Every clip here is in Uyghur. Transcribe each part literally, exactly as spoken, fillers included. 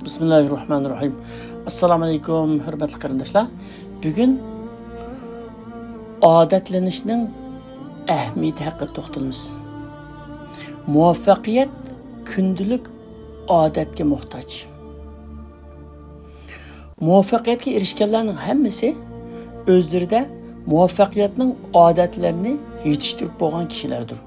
بىسمىللاھىررەھمانىررەھىم. ئەسسالامۇ ئەلەيكۇم، ھۆرمەتلىك قېرىنداشلار. بۈگۈن ئادەتلىنىشنىڭ ئەھمىيىتى ھەققىدە توختىلىمىز. مۇۋەپپەقىيەت كۈندىلىك ئادەتكە موھتاج. مۇۋەپپەقىيەتكە ئېرىشكەنلەرنىڭ ھەممىسى ئۆزلىرىدە مۇۋەپپەقىيەتنىڭ ئادەتلىرىنى يېتىشتۈرۈپ بولغان كىشىلەردۇر.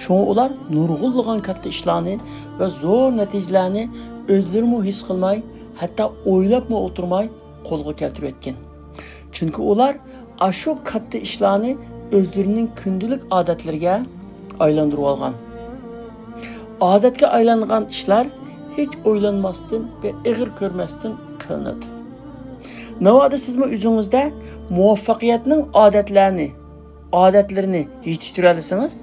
شۇڭا ئۇلار نۇرغۇنلىغان كاتتا ئىشلارنى ۋە زور نەتىجىلەرنى ئۆزلىرىمۇ ھېس قىلماي، ھەتتا ئويلاپمۇ ئولتۇرماي قولغا كەلتۈرۈۋەتكەن. چۈنكى ئۇلار ئاشۇ كاتتا ئىشلارنى ئۆزلىرىنىڭ كۈندىلىك ئادەتلىرىگە ئايلاندۇرۇۋالغان. ئادەتكە ئايلانغان ئىشلار ھېچ ئويلانماستىن ۋە ئېغىر كۆرمەستىن قىلىنىدۇ. ناۋادا سىزمۇ ئۆزىڭىزدە مۇۋەپپەقىيەتنىڭ ئادەتلەرنى، ئادەتلىرىنى يېتىشتۈرەلىسىڭىز،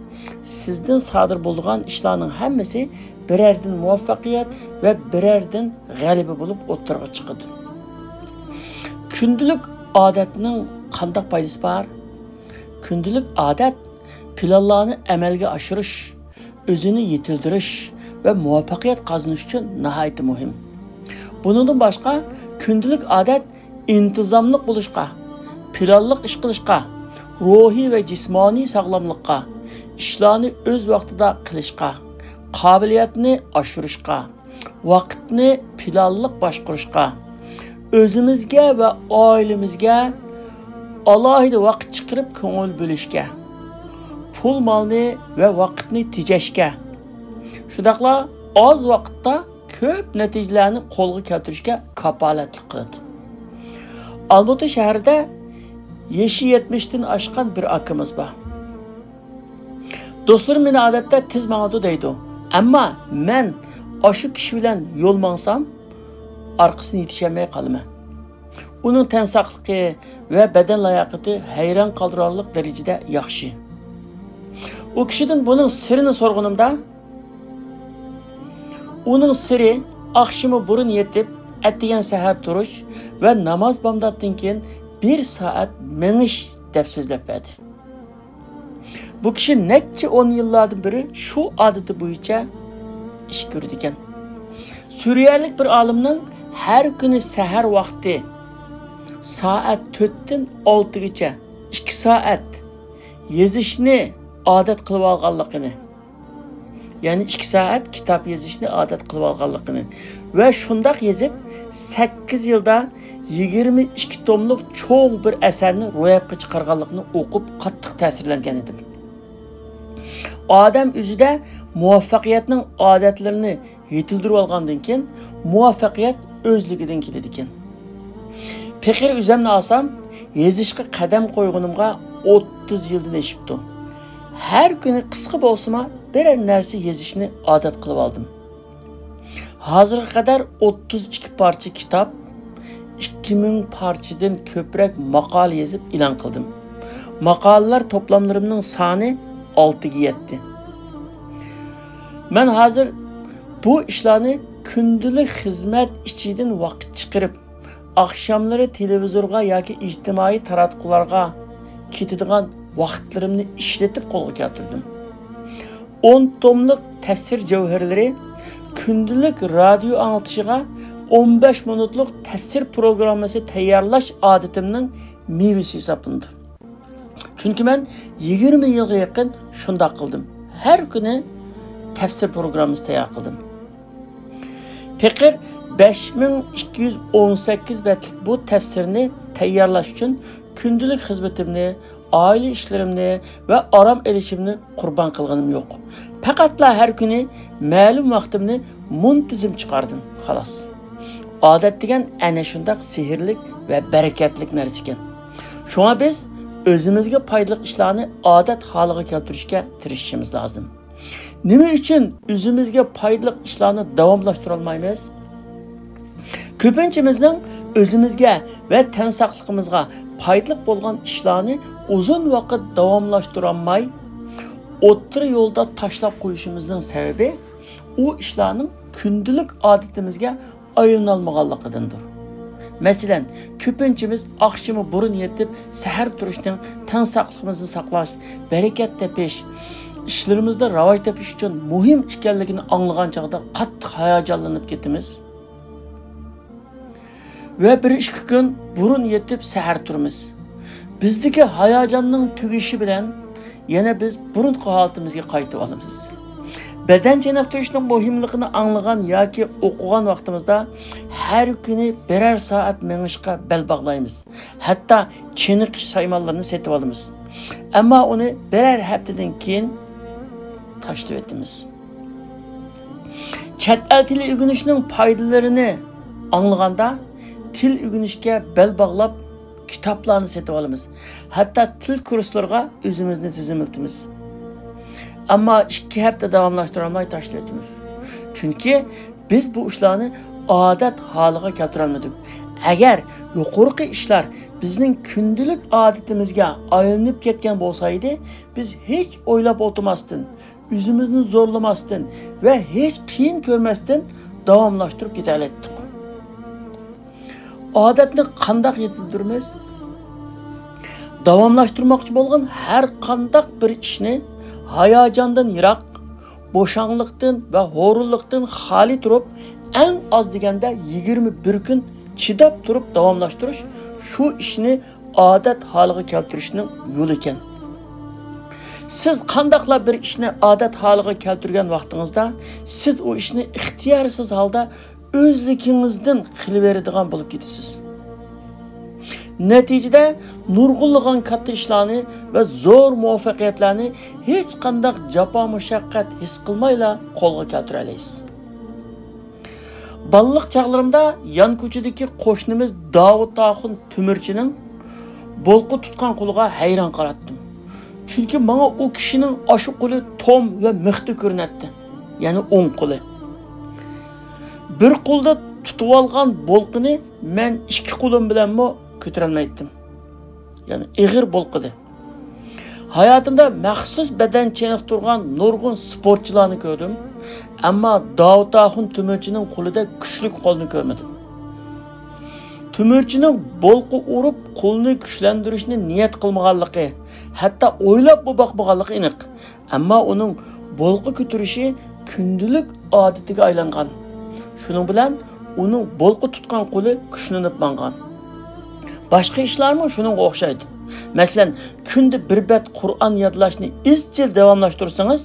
سىزدىن سادىر بولىدىغان ئىشلارنىڭ ھەممىسى بىرەردىن مۇۋەپپەقىيەت ۋە بىرەردىن غەلىبە بولۇپ ئوتتۇرىغا چىقىدۇ. كۈندىلىك ئادەتنىڭ قانداق پايدىسى بار؟ كۈندىلىك ئادەت پىلانلارنى ئەمەلگە ئاشۇرۇش، ئۆزىنى يېتىلدۈرۈش ۋە مۇۋەپپەقىيەت قازىنىش ئۈچۈن ناھايىتى مۇھىم. بۇنىڭدىن باشقا، كۈندىلىك ئادەت ئىنتىزاملىق بولۇشقا، پىلانلىق ئىش قىلىشقا، روھىي ۋە جىسمانىي ساغلاملىققا، ئىشلارنى ئۆز ۋاقتىدا قىلىشقا، قابىلىيەتنى ئاشۇرۇشقا، ۋاقىتنى پىلانلىق باشقۇرۇشقا، ئۆزىمىزگە ۋە ئائىلىمىزگە ئالاھىدە ۋاقىت چىقىرىپ كۆڭۈل بۆلۈشكە، پۇل مالنى ۋە ۋاقىتنى تېجەشكە، شۇنداقلا ئاز ۋاقىتتا كۆپ نەتىجىلەرنى قولغا كەلتۈرۈشكە كاپالەتلىك قىلىدۇ. ئالمۇتا شەھىرىدە يېشى يەتمىشتىن ئاشقان بىر ئاكىمىز بار. دوستلىرىم مېنى ئادەتتە تېز ماڭىدۇ دەيدۇ. ئەمما مەن ئاشۇ كىشى بىلەن يول ماڭسام، ئارقىسىدىن يېتىشەلمەي قالىمەن. ئۇنىڭ تەن ساقلىقى ۋە بەدەن لاياقىتى ھەيران قالدۇرارلىق دەرىجىدە ياخشى. ئۇ كىشىدىن بۇنىڭ سىرىنى سورىغىنىمدا، ئۇنىڭ سىرى ئاخشىمى بۇرۇن يېتىپ، ئەتىگەن سەھەر تۇرۇش ۋە ناماز بامداتتىن كېيىن بىر سائەت مېڭىش، دەپ سۆزلەپ بەردى. بۇ كىشى نەچچە ئون يىللاردىن بېرى شۇ ئادىتى بويىچە ئىش كۆرىدىكەن. سۈرىيەلىك بىر ئالىمنىڭ ھەر كۈنى سەھەر ۋاقتى سائەت تۆتتىن ئالتىگىچە ئىككى سائەت يېزىشنى ئادەت قىلىۋالغانلىقىنى، يەنى ئىككى سائەت كىتاب يېزىشنى ئادەت قىلىۋالغانلىقىنى ۋە شۇنداق يېزىپ، سەككىز يىلدا يىگىرمە ئىككى توملۇق چوڭ بىر ئەسەرنى روياپقا چىقارغانلىقىنى ئوقۇپ قاتتىق تەسىرلەنگەن ئىدىم. ئادەم ئۆزىدە مۇۋەپپەقىيەتنىڭ ئادەتلىرىنى يېتىلدۈرۈۋالغاندىن كېيىن، مۇۋەپپەقىيەت ئۆزلۈكىدىن كېلىدىكەن. پېقىر ئۆزۈمنى ئالسام، يېزىشقا قەدەم قويغىنىمغا ئوتتۇز يىلدىن ئېشىپتۇ. ھەر كۈنى قىسقا بولسىمۇ بىرەر نەرسە يېزىشنى ئادەت قىلىۋالدىم. ھازىرغا قەدەر ئوتتۇز ئىككى پارچە كىتاب، ئىككى مىڭ پارچىدىن كۆپرەك ماقالە يېزىپ ئېلان قىلدىم. ماقالىلەر توپلاملىرىمنىڭ سانى ئالتىگە يەتتى. مەن ھازىر بۇ ئىشلارنى كۈندىلىك خىزمەت ئىچىدىن ۋاقىت چىقىرىپ، ئاخشاملىرى تېلېۋىزورغا ياكى ئىجتىمائىي تاراتقۇلارغا كېتىدىغان ۋاقىتلىرىمنى ئىشلىتىپ قولغا كەلتۈردۈم. ئون توملۇق تەپسىر جەۋھەرلىرى، كۈندىلىك رادىيو ئاڭلىتىشىغا ئون بەش مىنۇتلۇق تەپسىر پروگراممىسى تەييارلاش ئادىتىمنىڭ مېۋىسى ھېسابلىنىدۇ. چۈنكى مەن يىگىرمە يىلغا يېقىن شۇنداق قىلدىم. ھەر كۈنى تەپسىر پروگراممىسى تەييار قىلدىم. پېقىر بەش مىڭ ئىككى يۈز ئون سەككىز بەتلىك بۇ تەپسىرنى تەييارلاش ئۈچۈن كۈندىلىك خىزمىتىمنى، ئائىلە ئىشلىرىمنى ۋە ئارام ئېلىشىمنى قۇربان قىلغىنىم يوق. پەقەتلا ھەر كۈنى مەلۇم ۋاقتىمنى مۇنتىزىم چىقاردىم، خالاس. ئادەت دېگەن ئەنە شۇنداق سېھىرلىك ۋە بەرىكەتلىك نەرسىكەن. شۇڭا بىز ئۆزىمىزگە پايدىلىق ئىشلارنى ئادەت ھالىغا كەلتۈرۈشكە تىرىشىشىمىز لازىم. نېمە ئۈچۈن ئۆزىمىزگە پايدىلىق ئىشلارنى داۋاملاشتۇرالمايمىز؟ كۆپىنچىمىزنىڭ ئۆزىمىزگە ۋە تەن ساقلىقىمىزغا پايدىلىق بولغان ئىشلارنى ئۇزۇن ۋاقىت داۋاملاشتۇرالماي، ئوتتۇرا يولدا تاشلاپ قويۇشىمىزنىڭ سەۋەبى ئۇ ئىشلارنىڭ كۈندىلىك ئادىتىمىزگە ئايلىنالمىغانلىقىدىندۇر. مەسىلەن، كۆپىنچىمىز ئاخشىمى بۇرۇن يېتىپ، سەھەر تۇرۇشنىڭ تەن ساقلىقىمىزنى ساقلاش، بەرىكەت تېپىش، ئىشلىرىمىزدا راۋاج تېپىش ئۈچۈن مۇھىم ئىكەنلىكىنى ئاڭلىغان چاغدا قاتتىق ھاياجانلىنىپ كېتىمىز. ۋە بىر ئىككى كۈن بۇرۇن يېتىپ سەھەر تۇرىمىز. بىزدىكى ھاياجاننىڭ تۈگىشى بىلەن يەنە بىز بۇرۇنقى ھالىتىمىزگە قايتىۋالىمىز. بەدەن چېنىقتۇرۇشنىڭ مۇھىملىقىنى ئاڭلىغان ياكى ئوقۇغان ۋاقتىمىزدا ھەر كۈنى بىرەر سائەت مېڭىشقا بەل باغلايمىز. ھەتتا چېنىقىش سايمانلىرىنى سېتىۋالىمىز. ئەمما ئۇنى بىرەر ھەپتىدىن كېيىن تاشلىۋېتىمىز. چەت ئەل تىلى ئۆگىنىشنىڭ پايدىلىرىنى ئاڭلىغاندا، تىل ئۆگىنىشكە بەل باغلاپ، كىتابلارنى سېتىۋالىمىز. ھەتتا تىل كۇرسلىرىغا ئۆزىمىزنى تىزىملىتىمىز. ئەمما ئىككى ھەپتە داۋاملاشتۇرالماي تاشلىۋېتىمىز. چۈنكى بىز بۇ ئىشلارنى ئادەت ھالىغا كەلتۈرەلمىدۇق. ئەگەر يۇقىرىقى ئىشلار بىزنىڭ كۈندىلىك ئادىتىمىزگە ئايلىنىپ كەتكەن بولسا ئىدى، بىز ھېچ ئويلاپ ئولتۇرماستىن، ئۆزىمىزنى زورلىماستىن ۋە ھېچ قىيىن كۆرمەستىن داۋاملاشتۇرۇپ كېتەلەيتتۇق. ئادەتنى قانداق يېتىلدۈرىمىز؟ داۋاملاشتۇرماقچى بولغان ھەر قانداق بىر ئىشنى ھاياجاندىن يىراق، بوشاڭلىقتىن ۋە ھورۇنلۇقتىن خالىي تۇرۇپ، ئەڭ ئاز دېگەندە يىگىرمە بىر كۈن چىداپ تۇرۇپ داۋاملاشتۇرۇش شۇ ئىشنى ئادەت ھالىغا كەلتۈرۈشنىڭ يولى ئىكەن. سىز قانداقلا بىر ئىشنى ئادەت ھالىغا كەلتۈرگەن ۋاقتىڭىزدا، سىز ئۇ ئىشنى ئىختىيارسىز ھالدا ئۆزلۈكىڭىزدىن قىلىۋېرىدىغان بولۇپ كېتىسىز. نەتىجىدە، نۇرغۇنلىغان كاتتا ئىشلارنى ۋە زور مۇۋەپپەقىيەتلەرنى ھېچقانداق جاپا-مۇشەققەت ھېس قىلمايلا قولغا كەلتۈرەلەيسىز. بالىلىق چاغلىرىمدا يان كوچىدىكى قوشنىمىز داۋۇت ئاخۇن تۆمۈرچىنىڭ بولقا تۇتقان قولىغا ھەيران قاراتتىم. چۈنكى ماڭا ئۇ كىشىنىڭ ئاشۇ قولى توم ۋە مىختا كۆرۈنەتتى، يەنى ئوڭ قولى. بىر قولدا تۇتۇۋالغان بولقىنى مەن ئىككى قولۇم بىلەنمۇ كۆتۈرەلمەيتتىم. يەنى ئېغىر بولقىدى. ھاياتىمدا مەخسۇس بەدەن چېنىقتۇرغان نۇرغۇن سپورتچىلارنى كۆردۈم، ئەمما داۋۇت ئاخۇن تۆمۈرچىنىڭ قولىدەك كۈچلۈك قولنى كۆرمىدىم. تۆمۈرچىنىڭ بولقا ئۇرۇپ قولنى كۈچلەندۈرۈشنى نىيەت قىلمىغانلىقى، ھەتتا ئويلاپمۇ باقمىغانلىقى ئېنىق. ئەمما ئۇنىڭ بولقا كۆتۈرۈشى كۈندىلىك ئادىتىگە ئايلانغان. شۇنىڭ بىلەن ئۇنىڭ بولقا تۇتقان قولى كۈچلىنىپ ماڭغان. باشقا ئىشلارمۇ شۇنىڭغا ئوخشايدۇ. مەسىلەن، كۈندە بىر بەت قۇرئان يادلاشنى ئىزچىل داۋاملاشتۇرسىڭىز،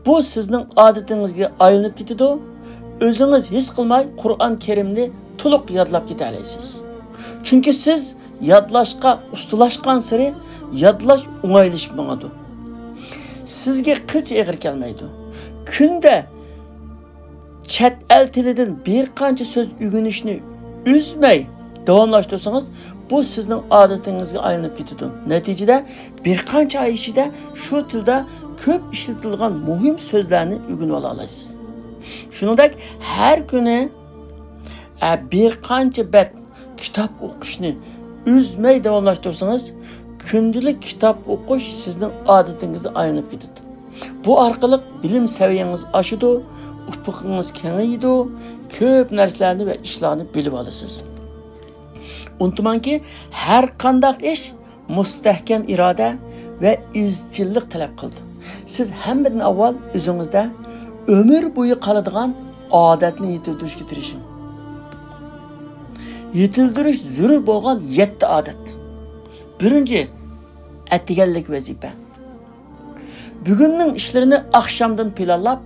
بۇ سىزنىڭ ئادىتىڭىزگە ئايلىنىپ كېتىدۇ. ئۆزىڭىز ھېس قىلماي قۇرئان كەرىمنى تولۇق يادلاپ كېتەلەيسىز. چۈنكى سىز يادلاشقا ئۇستىلاشقانسېرى يادلاش ئوڭايلىشىپ ماڭىدۇ. سىزگە قىلچە ئېغىر كەلمەيدۇ. كۈندە چەت ئەل تىلىدىن بىر قانچە سۆز ئۆگىنىشنى ئۈزمەي داۋاملاشتۇرسىڭىز، بۇ سىزنىڭ ئادىتىڭىزگە ئايلىنىپ كېتىدۇ. نەتىجىدە، بىر قانچە ئاي ئىچىدە شۇ تىلدا كۆپ ئىشلىتىلىدىغان مۇھىم سۆزلەرنى ئۆگىنىپ ئالالايسىز. شۇنىڭدەك، ھەر كۈنى، ئە، بىر قانچە بەت كىتاب ئوقۇشنى ئۈزمەي داۋاملاشتۇرسىڭىز، كۈندىلىك كىتاب ئوقۇش سىزنىڭ ئادىتىڭىزگە ئايلىنىپ كېتىدۇ. بۇ ئارقىلىق بىلىم سەۋىيەڭىز ئاشىدۇ، ئۇپۇقىڭىز كېڭىيىدۇ، كۆپ نەرسىلەرنى ۋە ئىشلارنى بىلىۋالىسىز. ئۇنتۇماڭكى، ھەر قانداق ئىش مۇستەھكەم ئىرادە ۋە ئىزچىللىق تەلەپ قىلىدۇ. سىز ھەممىدىن ئاۋۋال ئۆزىڭىزدە ئۆمۈر بويى قالىدىغان ئادەتنى يېتىلدۈرۈشكە تىرىشىڭ. يېتىلدۈرۈش زۆرۈر بولغان يەتتە ئادەت. بىرىنچى، ئەتىگەنلىك ۋەزىپە. بۈگۈننىڭ ئىشلىرىنى ئاخشامدىن پىلانلاپ،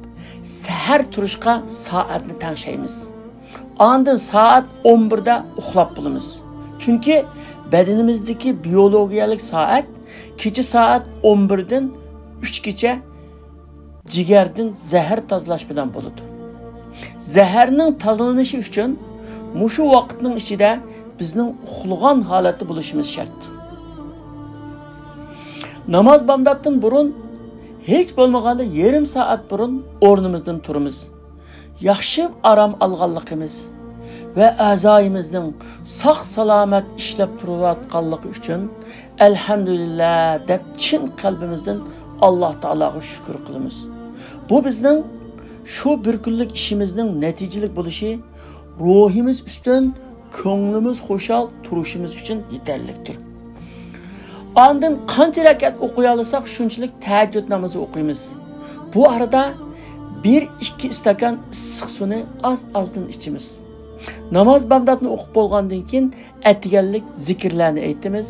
سەھەر تۇرۇشقا سائەتنى تەڭشەيمىز. ئاندىن سائەت ئون بىردە ئۇخلاپ بولىمىز. چۈنكى بەدىنىمىزدىكى بىيولوگىيەلىك سائەت كېچە سائەت ئون بىردىن ئۈچكىچە جىگەردىن زەھەر تازىلاش بىلەن بولىدۇ. زەھەرنىڭ تازىلىنىشى ئۈچۈن مۇشۇ ۋاقىتنىڭ ئىچىدە بىزنىڭ ئۇخلىغان ھالەتتە بولۇشىمىز شەرت. ناماز بامداتتىن بۇرۇن، ھېچ بولمىغاندا يېرىم سائەت بۇرۇن ئورنىمىزدىن تۇرىمىز. ياخشى ئارام ئالغانلىقىمىز ۋە ئەزايىمىزنىڭ ساق-سالامەت ئىشلەپ تۇرۇۋاتقانلىقى ئۈچۈن «ئەلھەمدۇلىللا» دەپ چىن قەلبىمىزدىن ئاللا تائالاغا شۈكۈر قىلىمىز. بۇ بىزنىڭ شۇ بىر كۈنلۈك ئىشىمىزنىڭ نەتىجىلىك بولۇشى، روھىمىز ئۈستۈن، كۆڭلىمىز خۇشال تۇرۇشىمىز ئۈچۈن يېتەرلىكتۇر. ئاندىن قانچە رەكەت ئوقۇيالىساق، شۇنچىلىك تەھەججۇد نامىزى ئوقۇيمىز. بۇ ئارىدا بىر ئىككى ئىستاكان ئىسسىق سۇنى ئاز-ئازدىن ئىچىمىز. ناماز بامداتنى ئوقۇپ بولغاندىن كېيىن، ئەتىگەنلىك زىكىرلەرنى ئېيتىمىز،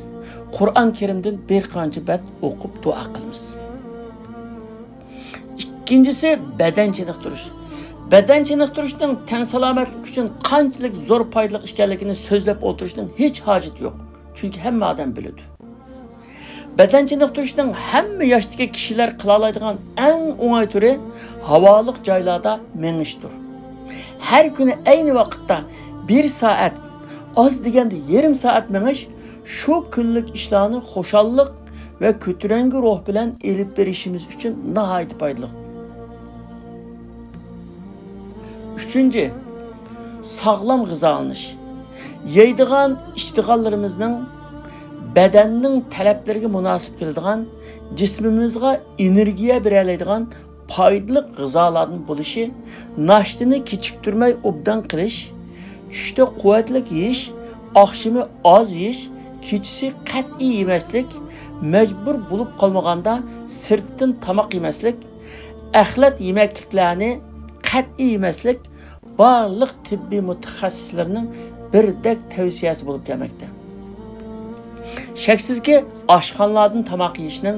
قۇرئان كەرىمدىن بىر قانچە بەت ئوقۇپ دۇئا قىلىمىز. ئىككىنچىسى، بەدەن چېنىقتۇرۇش. بەدەن چېنىقتۇرۇشنىڭ تەن سالامەتلىك ئۈچۈن قانچىلىك زور پايدىلىق ئىكەنلىكىنى سۆزلەپ ئولتۇرۇشنىڭ ھېچ ھاجىتى يوق، چۈنكى ھەممە ئادەم بىلىدۇ. بەدەن چېنىقتۇرۇشنىڭ ھەممە ياشتىكى كىشىلەر قىلالايدىغان ئەڭ ئوڭاي تۈرى ھاۋالىق جايلاردا مېڭىشتۇر. ھەر كۈنى ئەينى ۋاقىتتا بىر سائەت، ئاز دېگەندە يېرىم سائەت مېڭىش شۇ كۈنلۈك ئىشلارنى خۇشاللىق ۋە كۆتۈرەڭگۈ روھ بىلەن ئېلىپ بېرىشىمىز ئۈچۈن ناھايىتى پايدىلىق. ئۈچىنچى، ساغلام غىزالىنىش. يەيدىغان، ئىچىدىغانلىرىمىزنىڭ بەدەننىڭ تەلەپلىرىگە مۇناسىپ كېلىدىغان، جىسمىمىزغا ئېنېرگىيە بېرەلەيدىغان پايدىلىق غىزالاردىن بولۇشى، ناشتىنى كېچىكتۈرمەي ئوبدان قىلىش، چۈشتە قۇۋۋەتلىك يېيىش، ئاخشىمى ئاز يېيىش، كېچىسى قەتئىي يېمەسلىك، مەجبۇر بولۇپ قالمىغاندا سىرتتىن تاماق يېمەسلىك، ئەخلەت يېمەكلىكلەرنى قەتئىي يېمەسلىك بارلىق تېببىي مۇتەخەسسىسلەرنىڭ بىردەك تەۋسىيەسى بولۇپ كەلمەكتە. شەكسىزكى، ئاشخانىلاردىن تاماق يېيىشنىڭ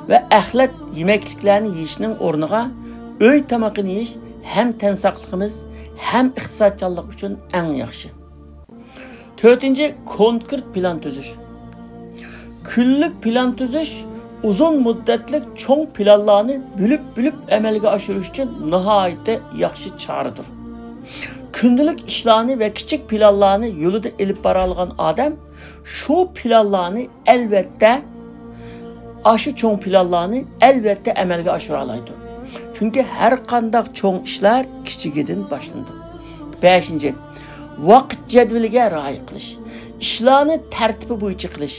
ۋە ئەخلەت يېمەكلىكلەرنى يېيىشنىڭ ئورنىغا ئۆي تامىقىنى يېيىش ھەم تەن ساقلىقىمىز، ھەم ئىقتىسادچانلىق ئۈچۈن ئەڭ ياخشى. تۆتىنچى، كونكرېت پىلان تۈزۈش. كۈنلۈك پىلان تۈزۈش ئۇزۇن مۇددەتلىك چوڭ پىلانلارنى بۆلۈپ-بۆلۈپ ئەمەلگە ئاشۇرۇش ئۈچۈن ناھايىتى ياخشى چارىدۇر. كۈندىلىك ئىشلارنى ۋە كىچىك پىلانلارنى يولىدا ئېلىپ بارالىغان ئادەم شۇ پىلانلارنى ئەلۋەتتە، ئاشۇ چوڭ پىلانلارنى ئەلۋەتتە ئەمەلگە ئاشۇرالايدۇ. چۈنكى ھەر قانداق چوڭ ئىشلار كىچىكىدىن باشلىنىدۇ. بەشىنچى، ۋاقىت جەدۋىلىگە رىئايە قىلىش. ئىشلارنى تەرتىپى بويىچە قىلىش.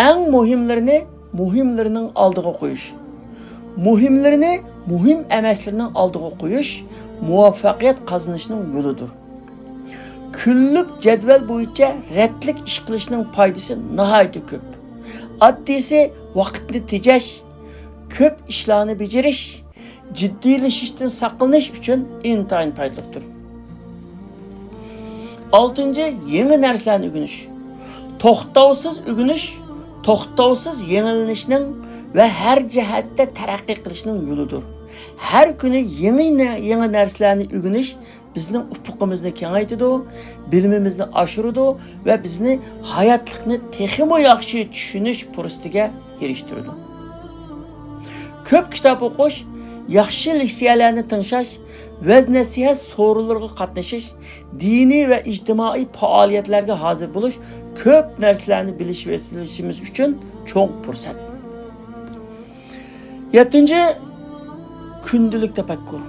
ئەڭ مۇھىملىرىنى مۇھىملىرىنىڭ ئالدىغا قويۇش. مۇھىملىرىنى مۇھىم ئەمەسلىرىنىڭ ئالدىغا قويۇش مۇۋەپپەقىيەت قازىنىشنىڭ يولىدۇر. كۈنلۈك جەدۋەل بويىچە رەتلىك ئىش قىلىشنىڭ پايدىسى ناھايىتى كۆپ. ئاددىيسى، ۋاقىتنى تېجەش، كۆپ ئىشلارنى بېجىرىش، جىددىيلىشىشتىن ساقلىنىش ئۈچۈن ئىنتايىن پايدىلىقتۇر. ئالتىنچى، يېڭى نەرسىلەرنى ئۆگىنىش. توختاۋسىز ئۆگىنىش توختاۋسىز يېڭىلىنىشنىڭ ۋە ھەر جەھەتتە تەرەققىي قىلىشنىڭ يولىدۇر. ھەر كۈنى يېڭى نە-، يېڭى نەرسىلەرنى ئۆگىنىش بىزنىڭ ئۇپۇقىمىزنى كېڭەيتىدۇ، بىلىمىمىزنى ئاشۇرىدۇ ۋە بىزنى ھاياتلىقنى تېخىمۇ ياخشى چۈشىنىش پۇرسىتىگە ئېرىشتۈرىدۇ. كۆپ كىتاب ئوقۇش، ياخشى لېكسىيەلەرنى تىڭشاش، ۋەز-نەسىھەت سورۇنلىرىغا قاتنىشىش، دىنىي ۋە ئىجتىمائىي پائالىيەتلەرگە ھازىر بولۇش كۆپ نەرسىلەرنى بىلىش ۋە سېلىشىمىز ئۈچۈن چوڭ پۇرسەت. يەتتىنچى، كۈندىلىك تەپەككۇر.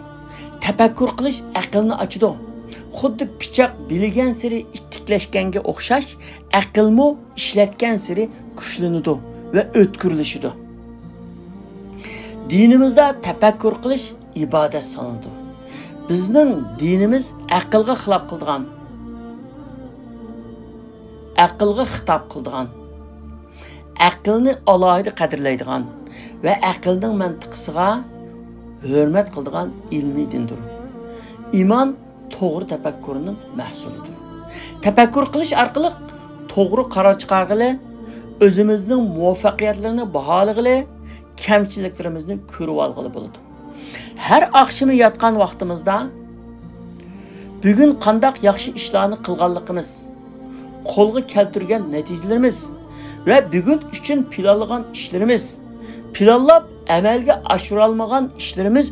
تەپەككۇر قىلىش ئەقىلنى ئاچىدۇ. خۇددى پىچاق بىلىگەنسېرى ئىتتىكلەشكەنگە ئوخشاش، ئەقىلمۇ ئىشلەتكەنسېرى كۈچلىنىدۇ ۋە ئۆتكۈرلىشىدۇ. دىنىمىزدا تەپەككۇر قىلىش ئىبادەت سانىلىدۇ. بىزنىڭ دىنىمىز ئەقىلغا خىلاپ قىلىدىغان، ئەقىلغا خىتاب قىلىدىغان، ئەقىلنى ئالاھىدە قەدىرلەيدىغان ۋە ئەقىلنىڭ مەنتىقىسىغا ھۆرمەت قىلىدىغان ئىلمىي دىندۇر. ئىمان توغرا تەپەككۇرنىڭ مەھسۇلىدۇر. تەپەككۇر قىلىش ئارقىلىق توغرا قارار چىقارغىلى، ئۆزىمىزنىڭ مۇۋەپپەقىيەتلىرىنى باھالىغىلى، كەمچىلىكلىرىمىزنى كۆرۈۋالغىلى بولىدۇ. ھەر ئاخشىمى ياتقان ۋاقتىمىزدا، بۈگۈن قانداق ياخشى ئىشلارنى قىلغانلىقىمىز، قولغا كەلتۈرگەن نەتىجىلىرىمىز ۋە بۈگۈن ئۈچۈن پىلانلىغان ئىشلىرىمىز، پىلانلاپ ئەمەلگە ئاشۇرالمىغان ئىشلىرىمىز